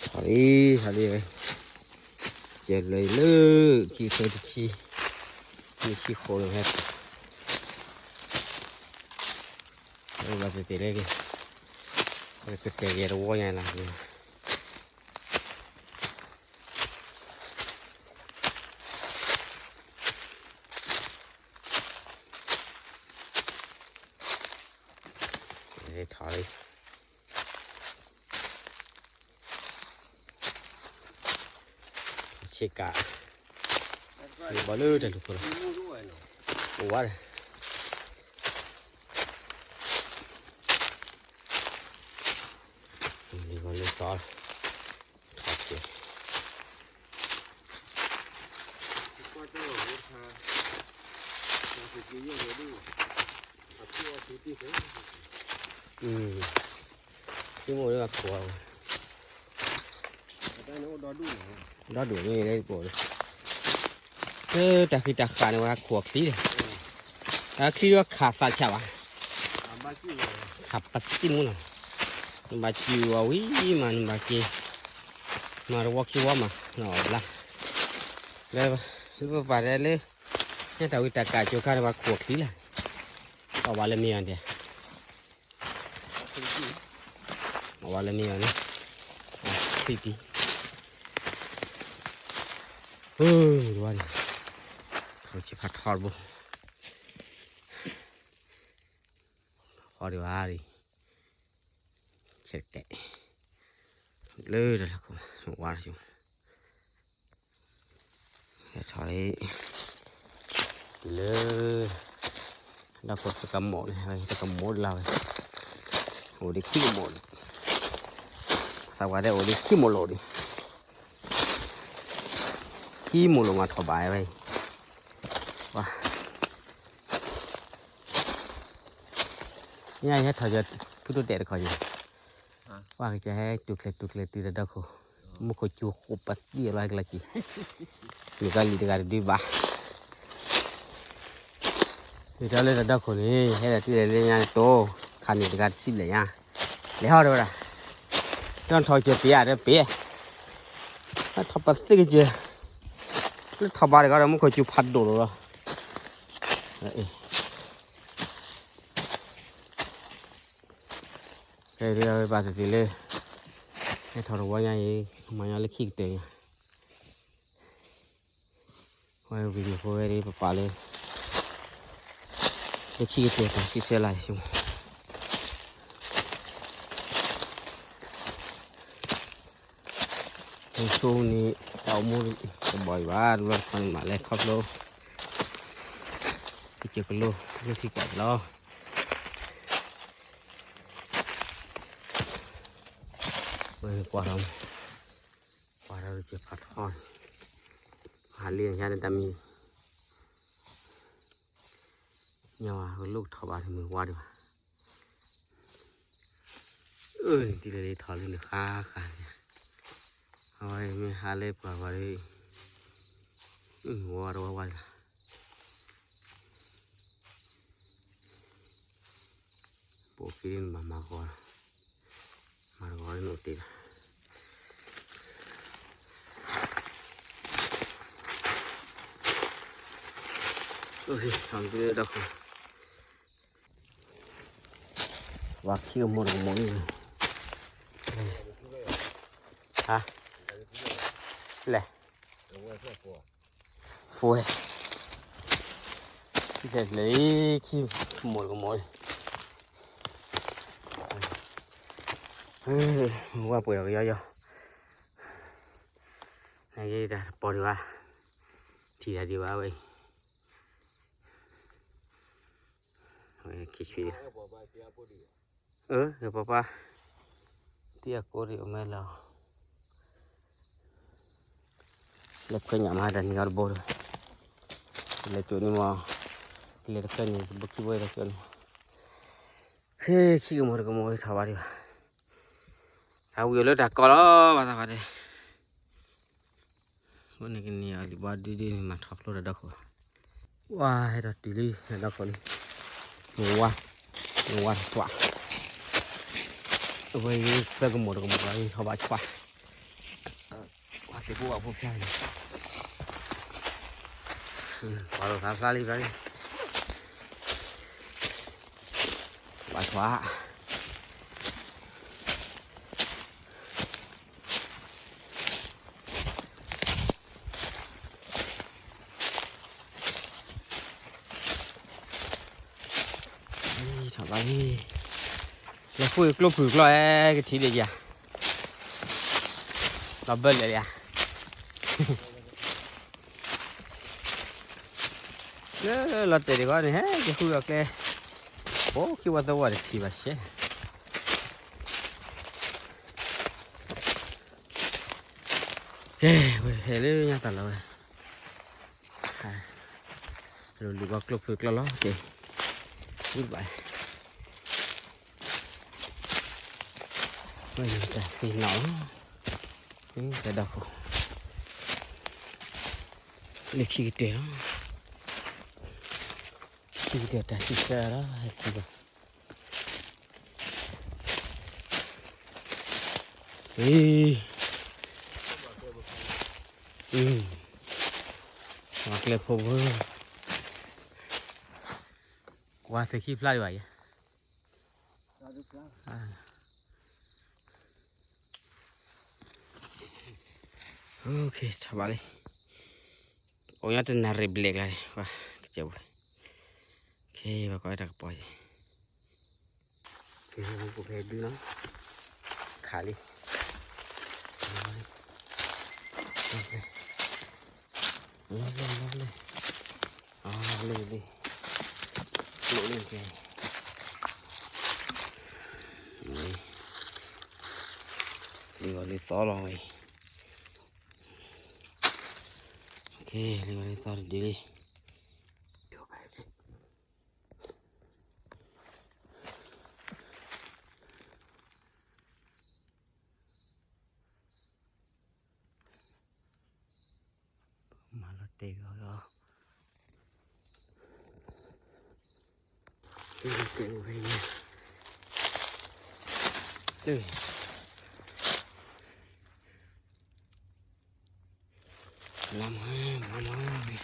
ထီၣ်လံ, ထီၣ်လံဝဲ, ကဲလၢလၢ, ခံဆံတဆံ, ခံဆံဃိးလၢဟဲ, ဘၣ်သ့ၣ်သ့ၣ်လၢ, ကတဲာ်ကဲတဝီညါလီၤ, ထီၣ်လံ. ဆ့ကၤ, ဘၣ်လၢတၢ်လူၢ်ခိၣ်လီၤ, အိၣ်ဝဲဒၣ်, လံၤဂီၤလၢတီ, ထီၣ်က့ၤ, ဆ့မိၣ်လၢအခိၣ်, ဒီဒူၣ်န့ၣ်လၢကိး, လၢတၢ်ဃံတၢ်ဃာ်န့ၣ် ဝဲခိၣ်အချံဒီး, အချံဒီးခးသးဆးဘၣ်, ခးပသံၣ်မူလီၤ, နဘၣ်စူၤအီၤဝံၤမး နဘၣ်က့ၤ, မၤတဝီခံဝီမး နအီၣ်ဘျါ, လၢ, လၢပပာ်တဲလၢ, ဟဲတၢ်ဝံတၢ်ကးကၠိခါန့ၣ် ပှၤခိၣ်ချံလၢ, အီၣ်ဘၣ်လၢမ့ၢ်အီၤဒဲး, အီၣ်ဘၣ်လၢမ့ၢ်အီၤန့ၣ်, ထံၣ်တံၢ်, အၢ, ဝါန့ၣ်, ထီၣ်က့ၤဖးထီတဘိ, ဖီဒံးဝါဒံး, ဆဲးတဲ, လၢတၢ်လၢခိၣ်, ဝါလၢ, ဟဲထီၣ်လံ, လၢ, ဒီးခိၣ်တကမီၤန့ၣ် တကမီၤလၢဝဲ, အိၣ်ဒံးခံကမီၤန့ၣ်, သးပှၢ်တဲအိၣ်ဒံးခံမိၢ်လိာ်န့ၣ်, ခံမိၢ်လိာ်မၤထီၣ်ဘၣ်ဝဲအံၤ, ဝါ ညါယဟဲထီၣ်ကၠီၤ ဖုတိတဲာ်တခီကၠီၤ, ပှၤကစၢ်ဟဲတူၢ်ကျဲၤတူၢ်ကျဲၤတုၤတၢ်ဒီခိၣ်, မူခိၣ်စူၤဃိးပသံၣ်အလီၤဟဲကလီၤကံၤ, မ့ၢ်ကလံၤတဂၤတဒုဘၣ်, မ့ၢ်တၢ်လၢတၢ်ဒီခိၣ်န့ၣ် ဟဲဒီးတုၤလဲၤလၢညါတိ, ခါန့ၣ်တဂၤတဆံဘျဲၣ်ညါ, လဲၤဟီၣ်ဒီးဝဲဒၣ်, တၢ်ထီၣ်ကၠီၤပ့ၤဧါဒီးပ့ၤ, ထီၣ်ပသံၣ်ကစၢၤ, လၢထီၣ်ဘၣ်တဂၤဒီး မူခိၣ်စူၤဖးဒိၣ်လီၤလီၤ, ကဲဒ်ဘၣ်သ့ၣ်သ့ၣ်လၢ, ဟဲထီၣ်တဝီညါအံၤ, မၤညီလၢခံကတၢၢ်ညါ, ဝဲဝံၤဒံးဖိဝဲဒ်ပပာ်လၢ, လၢခံကတၢၢ်တၢ်စံးဆၢလၢ်ယဆိကမိၣ် မုဆိန့ၣ် တၢ်အိၣ်မူတဘီၣ်အံၤဘၣ်, တဘျီတခီန့ၣ်မးလဲၤခီဖျိ, ကစၢၢ်ကလိ, လၢထံကီၢ်လီၤ, ဝဲကွၢ်ထီၣ်, ကွၢ်ထီၣ်ကစၢၢ်ဖးထီန့ၣ်, ဟးလံညါလၢတၢ်မံၤ, ညါဝဲကလိကထီၣ်ဘၣ်န့ၣ်မုၢ်ဝါဒံးဘၣ် အၢ နတံၤလၢလံထီၣ်လံနဃါဃါန့ၣ်, အဝဲမ့ၢ်ဟါလၢပှၤဝဲ, ဝါတဝါဝါလၢ, ပိာ်က့ၤနဘၣ်မၤဂီၤ, မၤတဂီၤလၢနအိၣ်တ့ၢ်လီၤ. ဝါခံကမိၢ်တကမိၢ်န့ၣ်, ဟါ, လဲၣ်, ဖဲ, လဲၣ်, ခံကမိၢ်တကမိၢ်န့ၣ်, ဝါပှဲၤဒီးကယီယီ, နဂ့ၢ်တၢ်တပီၤဒံးဘၣ်, ထံၣ်တၢ်ဒံးဘၣ်ဝဲအံၤ ခံဆံ, အၢ ယပၢ်ပၢ်, တံၤအကိးဒံးအမဲာ်လီၤ, လဲၤခွဲညၣ်မးတၢ်နံၤအီၤတဘိဒီး, လဲၤကၠိန့ၣ်မး, လဲၤတခွဲန့ၣ် တဘိခံဘိတကၠိန့ၣ်, ဟ့ၣ် ခံကမိၢ်တကမိၢ်ထီၣ်ဘၣ်ဒံးဘၣ်, တၢ်ဝံၤအီၤလၢတၢ်ကီလီၤ ဘၣ်သးဘၣ်တဲ အဃိန့ၣ်ကန့ၢ်အီၤလံာ်ဘီဒုဒုန့ၣ် မၤထီၣ်ဖျိတၢ်ဒီခိၣ်, ဝါ ဟဲထီၣ်တုၤလံတၢ်ဒီခိၣ်လံ, မဝါ, မဝါတသွး, အဝဲသၢကမိၢ်တကမိၢ်လီၤ ထီၣ်ဘၣ်ဆှါ, ဖိဘၣ်ဖိဖျါန့ၣ်, ပှၤလိာ်သးဖျါလံဖျါလံ, ဘၣ်ထွါ, ထီၣ်ဘၣ်လံ, လဲၤဃုကျိဖုၣ်ကျီၢ်အဲ ကထံၣ်ဒံးယၤ, လီၤဘၢလၢာ်လံဧါ, လၢလီၤတဲာ်တခီန့ၣ် ဟဲက့ၤဃုအီၤကျဲ, အိၣ်ခံဝဲသဝီတထံၣ်ဘၣ်ရှဲ ကဲ, ဝဲဟဲလၢညါတၢ်လီၤဝဲ, လူၤလူၤဘၣ်ကျိဖုၣ်ကျီၢ်လီၤက့ၤ, ဝံၤဘၣ်, ဝဲတၢ်သ့ၣ်နီၣ်လီၤ, တၢ်ဒီခိၣ်, လၢခံကတၢၢ်လီၤ, ခံကတၢၢ်တၢ်စံးဆၢလီၤ, ဟဲက့ၤဘၣ် အံၤ, အံၤ, ပှၤကျဲဖိဝဲ, ကွၢ်သုခံဖျါဒံးဘၣ်ယဲ, ထီၣ်ဘၣ်လံ, အိၣ်ညါတနၣ်ရံၣ်ဘျဲၣ်ကျါန့ၣ်, ကစၢၢ်ဝဲ, ကဲ, ပှၤကွၢ်တၢ်ကပီၤယဲ ကဲ, ပကဟဲဒုနီၤ, ခးလံ, လီၤလံ, လီၤလံ, လီၤလံ, လီၤလံ, ကဲ, လံဂီၤလံသီလီၤဝဲ, ကဲ, လံဂီၤလံသီတဒုလံ မၤလီၤတဲာ်ဂီၤဂီၤ, တဲာ်ဝဲ, လါမၤ, လါမၤ,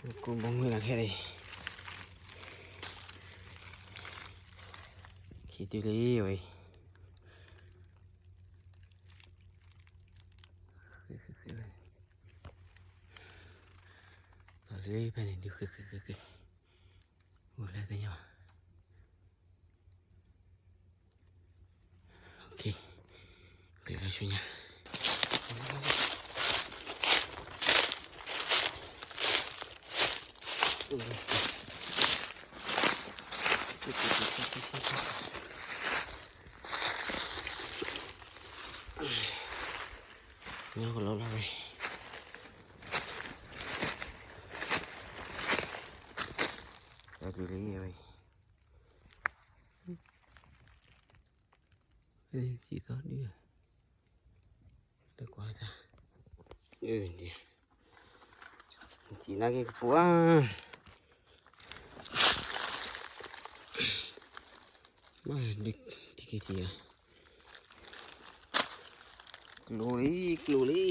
ကိၢ်ဘီမုၢ်လၢခဲအံၤ, ခံတုၤလံဝဲအံၤ, သီလံဖဲန့ၣ်ဒုးဃ့ဃ့ဃ့ဃ့, အိၣ်လဲၣ်သ့ၣ်ညါဘၣ်. ကျဲၤလီၤဆူညါ, ညီကလီလီၤဝဲ, တၢ်ဒုးလံဝဲ, သံသီဒုး, တကွၢ်တၢ်, စံးနာ်က့ၤကပူၤဧါ, ဘၣ်ဒုး, တက့ၤတက့ၤ, ကျိလံ, ကျိလံဝ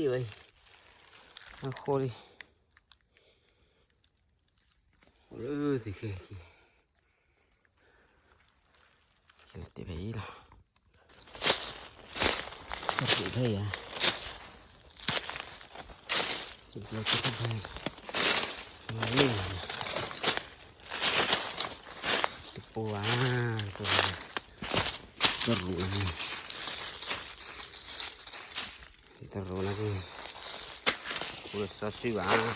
ဲ, အဃိလံ, လၢသ့ၣ်ခဲ, ကဲလီၤတဲာ်ဖဲအံၤလီၤ, တဲာ်ဖဲအံၤဧါ, တဲာ်ဖဲအံၤ, မၤလံ, တပူၤဧါ, တရူး, တရူးလၢ, ပူၤလၢစီဆှံဘၣ်,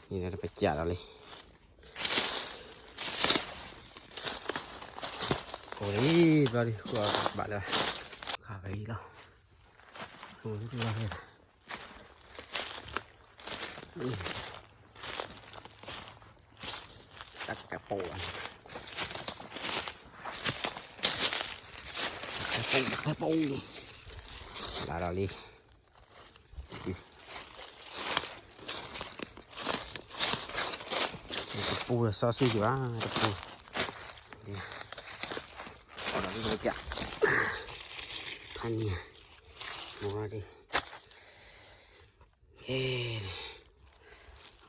န့ၣ်ဒီးပစးဒီးလံ, အိၣ်လံ, ဘျီဒုးဃုအီၤဘၣ်လၢၤဘၣ်, ခးဖဲအံၤလီၤ, အိၣ်လံ, တၢ်ကပူၤ, တၢ်ကပူၤ, တၢ်ကပူၤ, လၢလီၤလံ, တပူၤဒီးစီဆှံယၤ, တပူၤ, ကဖးန့ၢ်, မ့ၢ်ဒ်, ကဲ,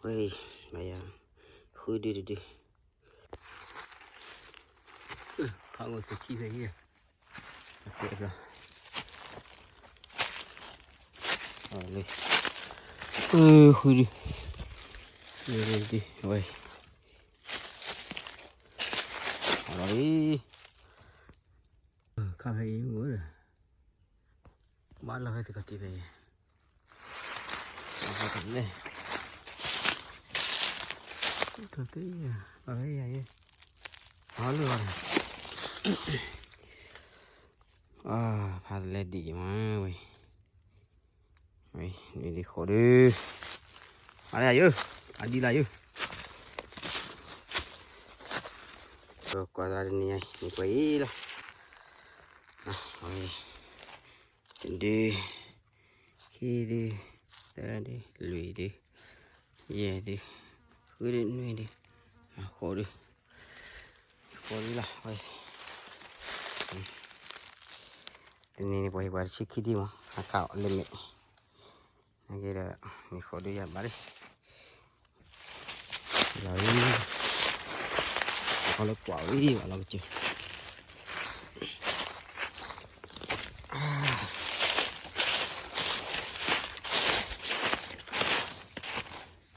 ဝဲ, ဘၣ်ယၤ, ဃုဒုတဒု, ဖးဂီၤသုခံဖဲအံၤ, လၢ, ဃုဒု, ဒု, ဝဲ, လီၤလံ, ခါဖဲအံၤ, ဘၣ်လီၤဖဲသုကတံၢ်ဖဲအံၤ, လဲၣ်, ထီၣ်သ့, လီၤဖဲယၤယဲ, လီၤလၢလီၤ, ဖးတလဲဒံးမးဝဲ, ဝဲ, နံၤဒံးဃိးဒု, အါလၢယၤယဲ, အဒံးလၢယဲ, ကွၢ်သးတနံၤညါအံၤ နကွၢ်အံၤလီၤ, ဝဲ, တဒု, ခံဒု, သၢဒု, လွံၢ်ဒု, ယဲၢ်ဒု, ဃုဒု, နွံဒု, ဃိးဒု, ဃိးဒုလီၤ, ဝဲ, တနံၤန့ၣ် ပှၤဟ့ၣ်ပှၤတဆံခံဒုမး, ဟးခးအီၤလၢမဲာ်, နာ်က့ဒီး, နံၤဃိးဒုယၤဘၣ်လံ, လီၤ, အီၤလၢကွၢ်ဝံၤဘၣ်လီၤကစၢၢ် မၤလီၤကစၢၢ်,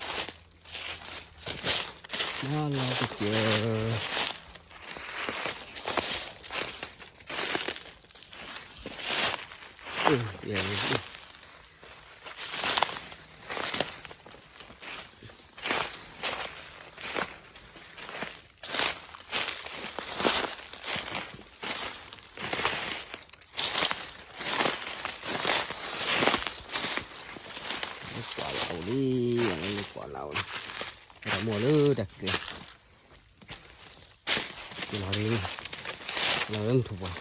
ကွၢ်လီၤအိၣ်လံ, ကွၢ်လီၤအိၣ်လံ, အဲၣ်ဒိးမိၢ်လၢတၢ်ခံးကျါ, လီၤလံ, လီၤလၢမုၢ်ထူၣ်ပှၢ် လ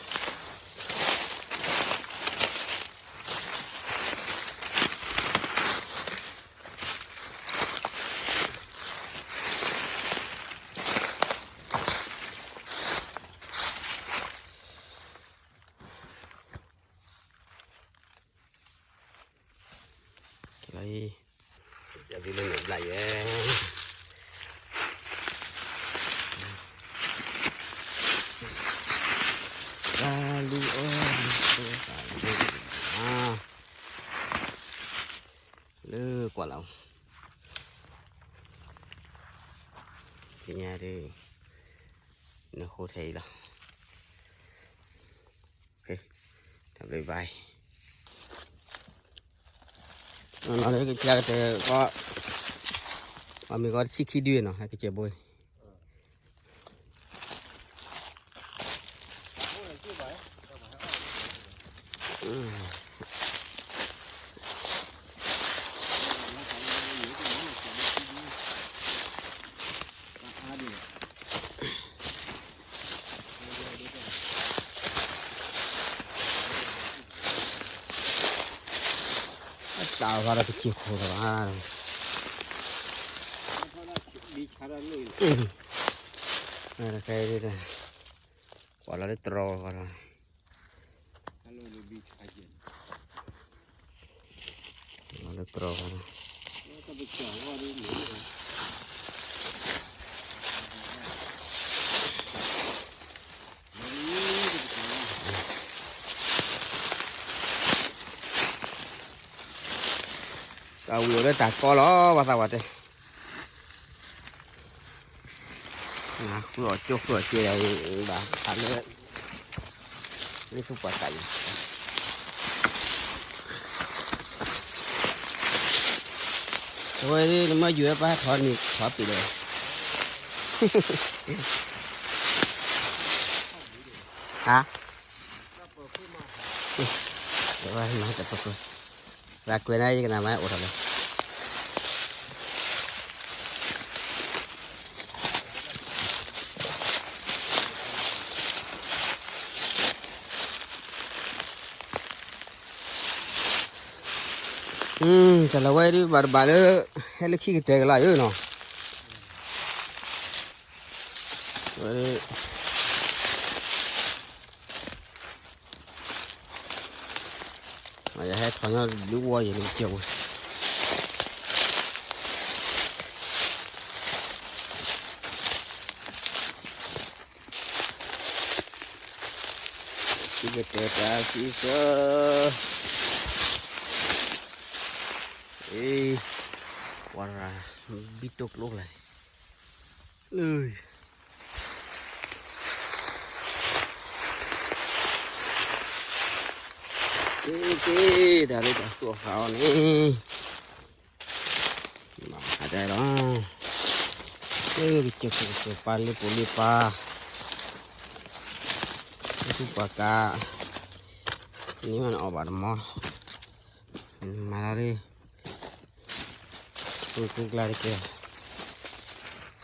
ီၤအံၤ, ယဘျုးလၢနဘျါယဲ, တၢ်လူၤအီၣ်လူၤအီ, လၢကွၢ်လီၤ, သ့ၣ်ညါဒုး, နဃိထဲအံၤလီၤ. တၢ်ဘျုးဘၣ်, နီၢ်လၢကစၢ်ကတၢၢ်ကီ, ပှၤမ့ၢ်ကီတဆံခံဒုနီၤ ဟဲကစၢၢ်ဘိ, အတၢ်ဖးဒီးတက့ၤခိၣ်လီၤဘၣ်, တခါအံၤ, ကွၢ်လီၤလၢတြီဃီလီၤ, လၢတြီဃီလီၤ. တၢ်ဝံၤအီၤလၢတၢ်ကီလီၤ ပှၤသးပှၢ်တဲ, နဃုအီၣ်ကၠိဃုအီၣ်ကဲဒီး ဘၣ်ဃးလၢ လၢသူၣ်ပှၤသးအံၤ, အဝဲဒၣ်နမ့ၢ်ယိၤဝဲပၢ်ထီၣ်န့ၣ်ထီၣ်ပ့ၤလဲၣ်, ဟါ, တဝဲမၤတပပ, ရၤကွဲးန့ၣ် ယကနၣ်မၤအိၣ်ထီၣ်လီၤ. တၢ်လီၢ်ဝဲဒၣ်ဘၣ်တဘၣ်လၢ ဟဲလၢခံကတၢၢ်ကလာ်ယိနီၤ, ဝဲဒၣ်, ယဟဲထီၣ်ညီဒုးဝီယံၤလံကစၢၢ်ဝဲ သုကတဲာ်တၢ်စံးဆၢ, အ့, ဝၤရၤ, ဘံတိၢ်ကျိလဲၣ်, လၢ က့ၤက့ၤ တၢ်လၢတၢ်သူၣ်အီၣ်ဃာ်အီၤန့ၣ်, မၤဟးဒဲးလီၤ, ကစၢၢ်ကစၢၢ်ပာ်လ့ပူၤလ့ပာ်, ပှၤသူၣ်ပှၤကး, န့ၣ်မ့ၢ်နအီၣ်ဘၣ်တမီၤ, မၤလီၤဒ် ပူၤက့ၤကျါတက့ၢ်,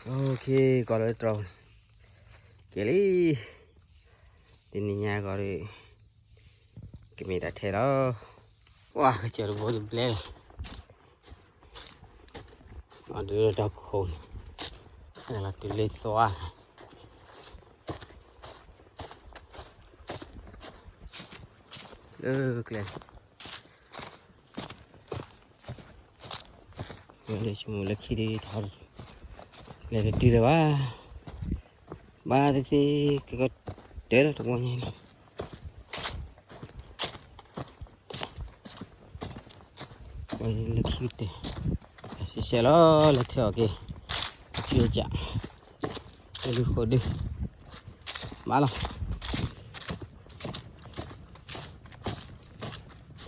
အိၣ်ခ့ ကီၢ်လၢတြီၤ, က့ၤလံ, တနံၤညါဂီၤဒီး ကမ့ၢ်တၢ်ထဲလီၤ, ပှၤကစၢၢ်တဘိတဘျဲလီၤ, အဒုးတၢ်ခိၣ်န့ၣ်, လီၤတုၤလၢသွါ, လၢကျဲ ဝဲလၢဆိကမိၣ်လၢခံဒ်ထီၣ်, လဲၤတတုၤလၢၤဘၣ်, ဘၣ်သ့ၣ်သ့ၣ် ကကတဲလီၤတဝီညါလီၤ, ဝဲလၢခံကတၢၢ်, စံးဆဲးလီၤ လဲၤထၢအီၤက့ၤ, ဖံးအကၢ်, တဒုဃိဒု, မၤလီၤ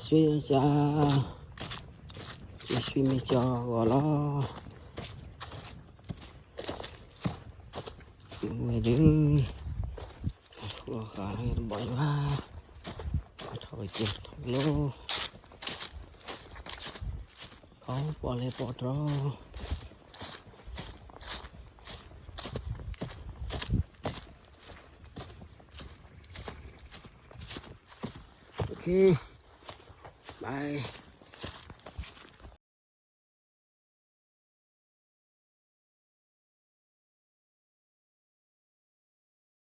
ဆွံအကၢ်, ယဆွံမ့ၢ်ကၠီဂီၤလီၤ, ဝဲဒုး, ဃိဃာ်လၢတဘီယွၤ, ထီၣ်ကစၢၢ်ထီၣ်ကလိ, ခီပီၣ်လဲၣ်ပီၣ်တြီ Okay, bye.